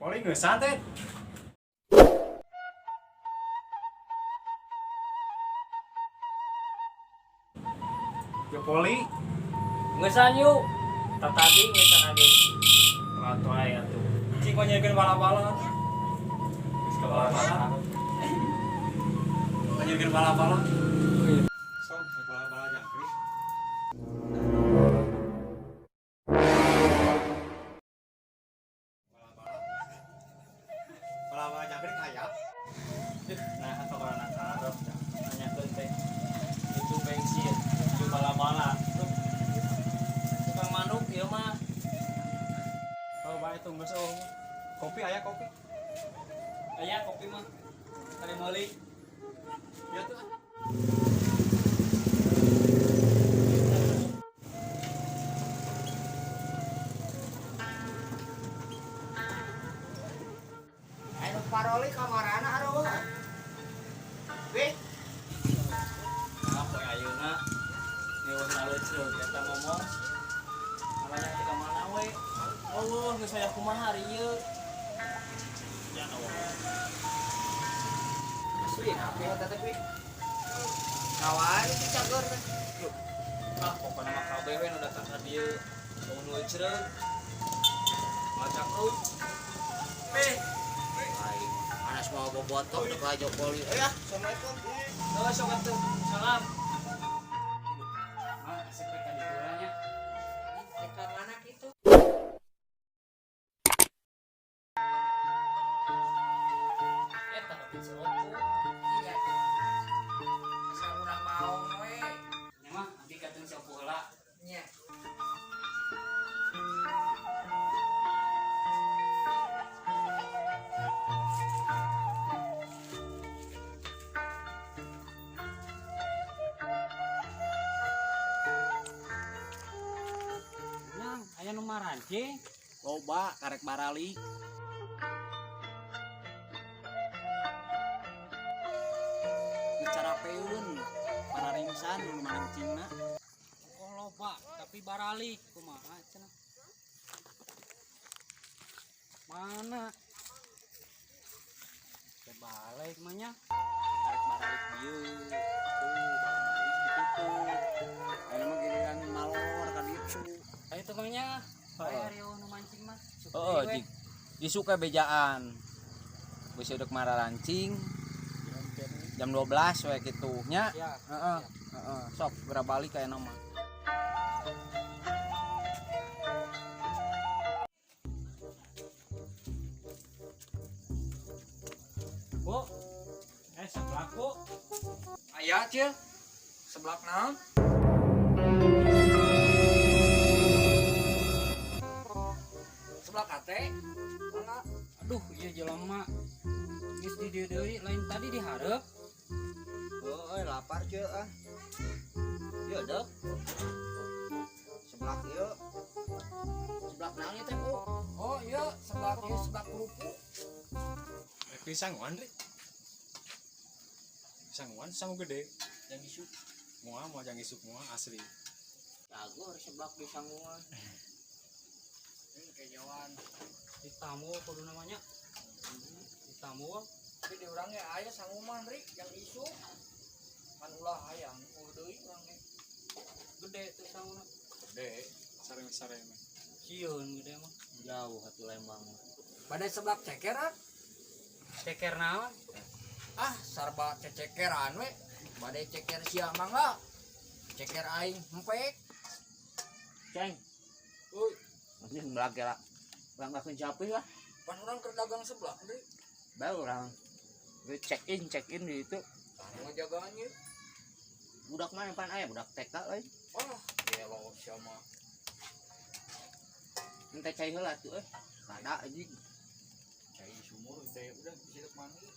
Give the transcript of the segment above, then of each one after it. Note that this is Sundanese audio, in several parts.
Poli geus teh. Ya poli. Ngeusan yuk. Tatadi ngeusan age. Ratu aya tuh. Cing kok nyerikeun bala-bala. Geus ka bala-bala. Kok nyerikeun bala-bala. Sok bala-bala jangkrik. Bala-bala. Bala-bala jangkrik aya. Nah, atau karena karep nanyakeun teh. Itu bensin, itu bala-bala. Tukang manuk ieu mah. Oh, bae tuh geus oh. Kopi aya kopi. Aya kopi mah. Kali meuli. Ya tuh. Ayo paroli kamarana aduh. Wih, Nah, poe ayeuna ngeueuh naleuceuk eta ngomong. Namanya teh ka mana we? Oh, geus aya kumaha hari ieu. Ya Allah. asli api eta teh wih. Kawan itu cager teh. Ah, pokokna mah kabeh we nu datang ka dieu. Mau nu leuceuk. Macakrut. Wih. Aing anas mau bobotoh dek lajo poli. Eh ya, assalamualaikum. Heuh, sok atuh. Salam. Ah, asik we ka ditu nya. Rek ka mana kitu? Eta tapi si Opu. Iya tuh. Asa urang maung we. Nya mah abdi kateung si Opu heula. Nya. Nyang, aya nu marancing. Loba karek barali. Ngecarapeun para ringsan nu marancingna. Oh loba, tapi baralik kumaha cenah. Mana? Teh balik mah nya. Karek baralik dieu. Tuh, baralik ditutup. Ayeuna mah giliran malor ka ditu. Ayo tuh mah nya. Heeh. Aya ari nu mancing mah. Syukur Heeh, we. jig. Disuka bejaan. Bisi deuk mararancing jam 12 we kitu nya. Siap. Heeh, heeh. Sok geura balik aya mah. Bu. Seblak, Bu. Aya cil. Seblak naon? Seblak ate. Mangga. Aduh, ieu jelema. Geus di dieu deui, lain tadi dihareup. Heuh, lapar cil ah. Ieu deuk. Seblak ieu. Seblak naon ieu teh, Bu? Oh, iya, seblak ieu seblak kerupuk. Rek sanguan ri. Sanguan sangu gede. Yang isuk. Moal moal jang isuk moal asli. Jago seblak di sanguan. Ini kejauhan. Ditamu kudu namanya. Ditamu. Tapi di urang ge aya sanguman ri yang isuk. Pan ulah hayang ulah deui urang ge. Gede tuh sanguna. Gede, sareng-sareng. Sieun gede mah. Jauh atuh Lembang. Badai seblak ceker ah. Ceker naon? Ah, sarba cecekeran we. Badai ceker sia mangga. Ceker aing empek. Ceng. Uy, Anjing belak lah. Urang lakuin siapa lah. pan urang keur dagang seblak ri. Bae urang. Gue check in di itu. Tah ngajagaan ieu. Budak mana pan aya budak TK euy. Wah, gelo sia mah. Ente cai heula tuh euy. Kada anjing. Cai sumur teh udah bisa mandi.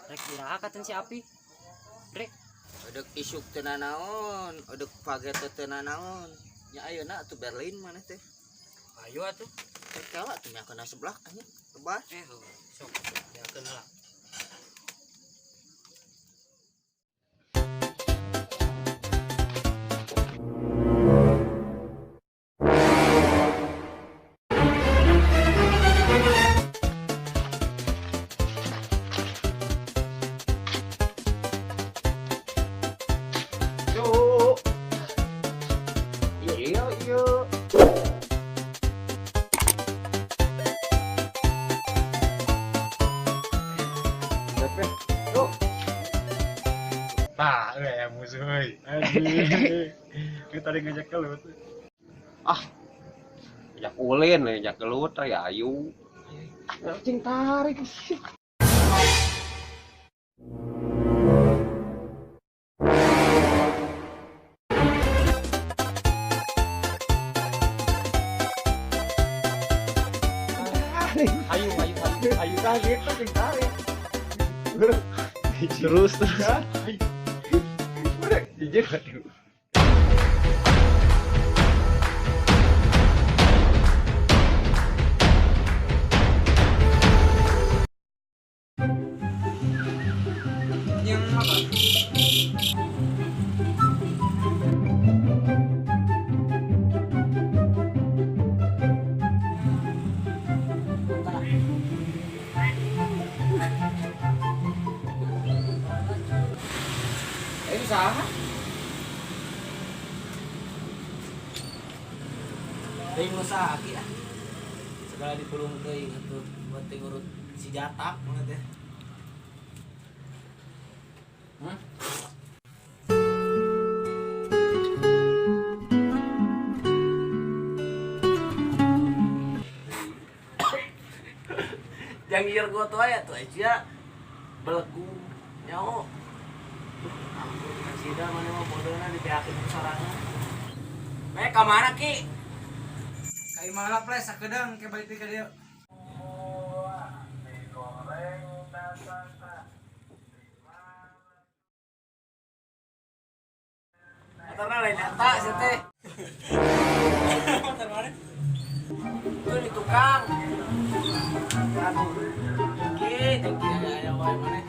Rek iraha katen si Api. Rek, Edek isuk teu nanaon, edek page teu nanaon. Nya ayeuna atuh Berlin maneh teh. Ayo atuh. Rek kalah tuh nya kena seblak anjing. Tebas. Sok ya heula. euy aya musuh euy. Anjing. Kita tadi ngajak gelut. Ah. Ngajak ulin, ngajak gelut teh ayu. Cing tarik sih. Ayo ayo ayo ayo tah gitu cing tarik. Terus terus. Udah jujur aduh. Yang apa? Ini saha? Teuing nu saha ki ah. Segala dipulung teuing atuh buat teh ngurut si jatak mana teh. Hmm? Jang ieu gua tuh aya tuh aja belegu nyaho. Ampun, kasida mana mah bodona dibeakeun ku sorangan. Meh ka mana ki? Ka imah ples sakedeung ke balik ka dieu. Motorna lain eta sia teh. Motor mana? Tuh di tukang. Aduh. Ki, teh ki aya wae maneh.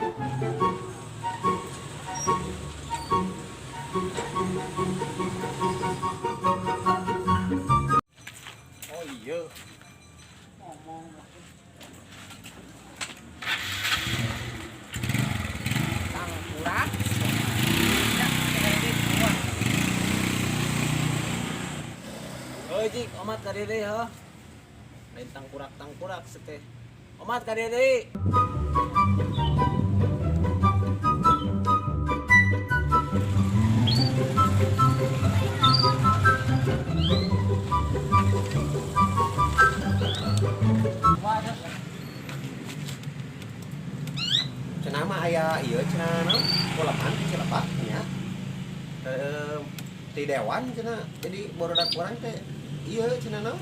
Oh iya. Ngomong. Tangkurak. Ya, oh, Jik, omat ka dieu deui heuh. Lain tangkurak-tangkurak seteh. Omat ka dieu deui. Cenah mah aya ieu cenah naon? Koleman ti Cilepak nya. Ti dewan cenah. Jadi barudak urang teh ieu cenah naon?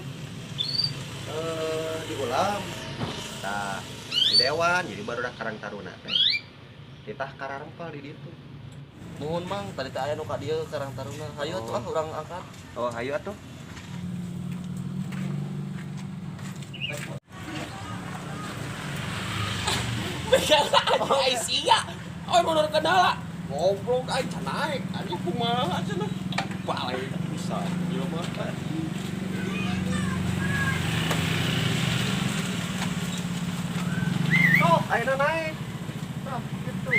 Diulam. Tah, di dewan jadi barudak Karang Taruna teh. Titah kararempel di ditu. Nuhun Mang, tadi teh aya nu ka dieu Karang Taruna. Hayu atuh ah urang angkat. Oh, hayu atuh. Ai sia. Oi mundur kendala. Goblok aing can naik. Anjing kumaha cenah. Balai bisa ieu mah. Tok, ayeuna naik. Tah, gitu.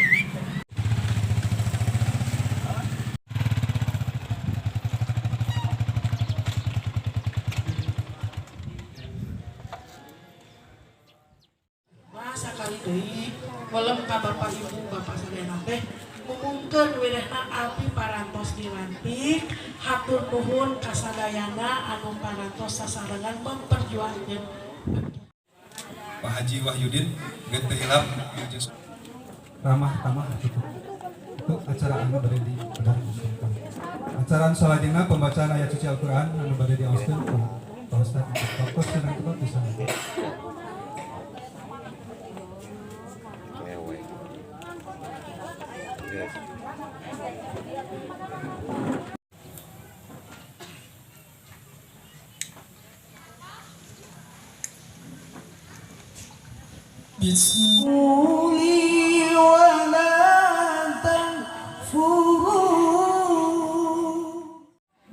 Masa kali deui welem ka Bapak Ibu Bapak sadayana teh ngumumkeun wirehna abdi parantos dilantik hatur nuhun kasadayana anu parantos sasarengan memperjuangkeun Pak Haji Wahyudin teu hilap ramah tamah gitu. Itu acara anu bade di benar. Acara anu salajengna pembacaan ayat suci Al-Qur'an anu bade diaoskeun ku Pak Ustad Fokus senang itu bisa.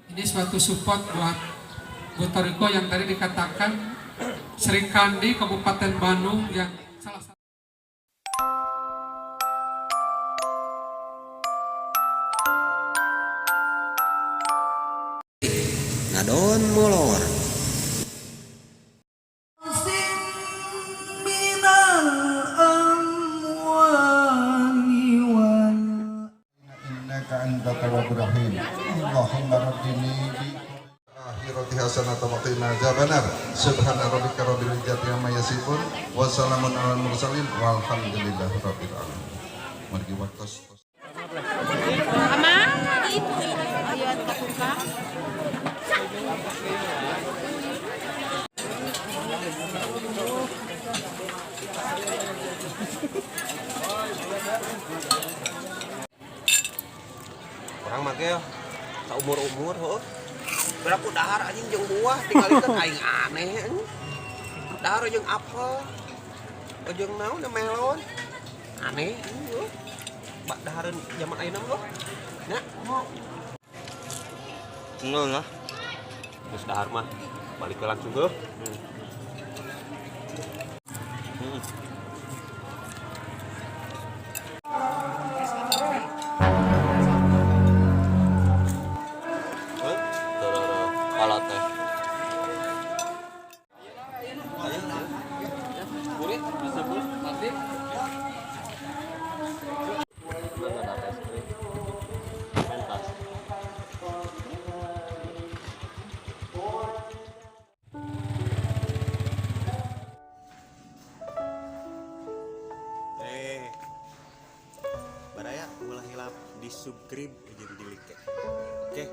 Ini suatu support buat Bu Toriko yang tadi dikatakan Sri Kandi Kabupaten Bandung yang salah satu Ngadon molor. Innaka Tawwabur Rahim. Allahumma rabbini bi akhirati hasanah wa qina azabannar. Subhana rabbika rabbil izzati amma yasifun wa salamun alal mursalin walhamdulillahi rabbil alamin. Margi waktos. Orang make ya saumur-umur heuh. Berapa dahar anjing jeung buah tingalikeun aing aneh anjing. Dahar jeung apel. Jeung naon melon. Aneh anjing heuh. Bak dahareun zaman ayeuna mah nya. Ngeul lah. Geus dahar mah balik ke langsung heuh. Baraya ulah hilap di subscribe jeung di like. Oke.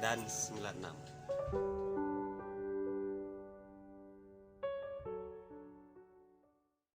Dan 96.